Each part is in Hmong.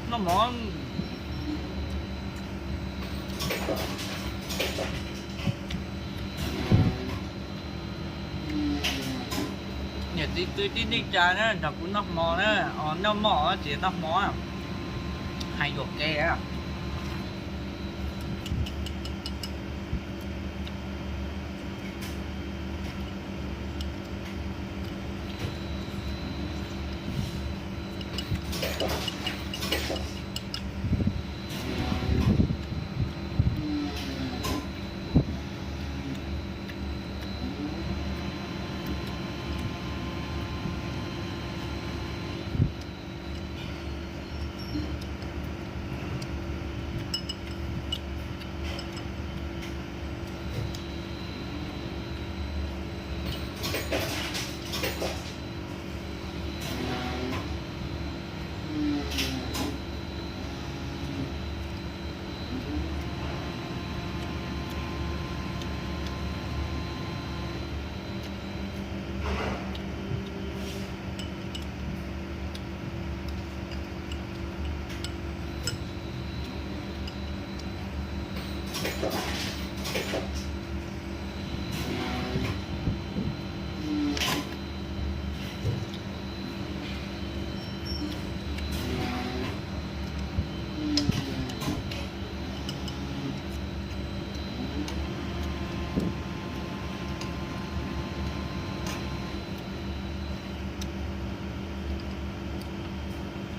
Noj mov. Niam txiv kwv tij neej tsa na, nrog kuv noj hmo na, noj mov tsis noj hmo, hais yuam kev.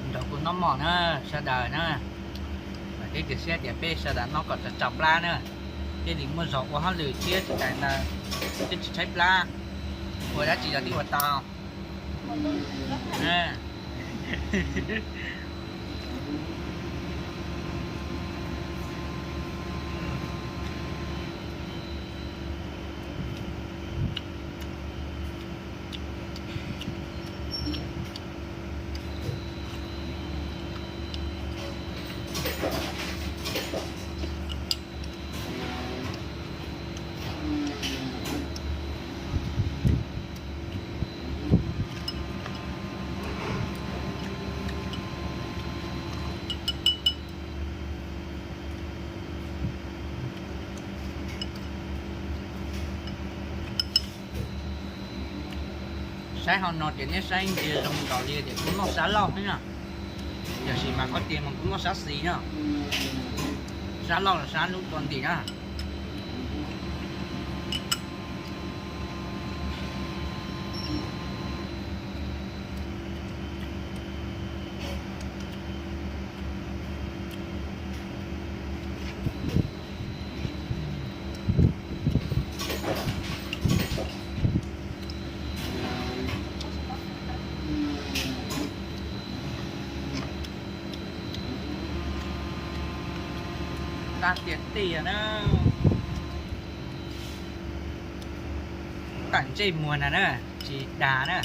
Nrog kuv noj mov na, sawv daws na. Vam thiab cia siab tias peb sawv daws noj kom tsau tsau plab na, thiaj li muaj zog ua hauj lwm thiab tsis tas ntawd thiaj tsis tshaib plab. Ua dab tsi los twb ua tau. Saib hauv no ces neb saib ntsia zoo nkaus li tias kuv noj sab laug xwb na. Tiam sis mas qhov tiag mas kuv noj sab xis na. Sab laug los sab lub tua ntim na. Tag tiag tiag na. Tawm ntsej muag na na, tsis dag na.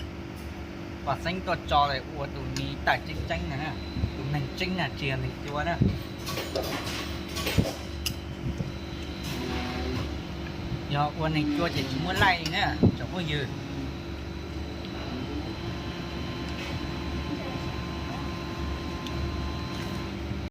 Pom xeeb tuaj tso lawm ua tus me tawm tseeb tseeb na, tus neeg tseeb na, tsis yog neeg cua na. Yog ua neeg cua ces tsis muaj laij li na tsoom phooj ywg.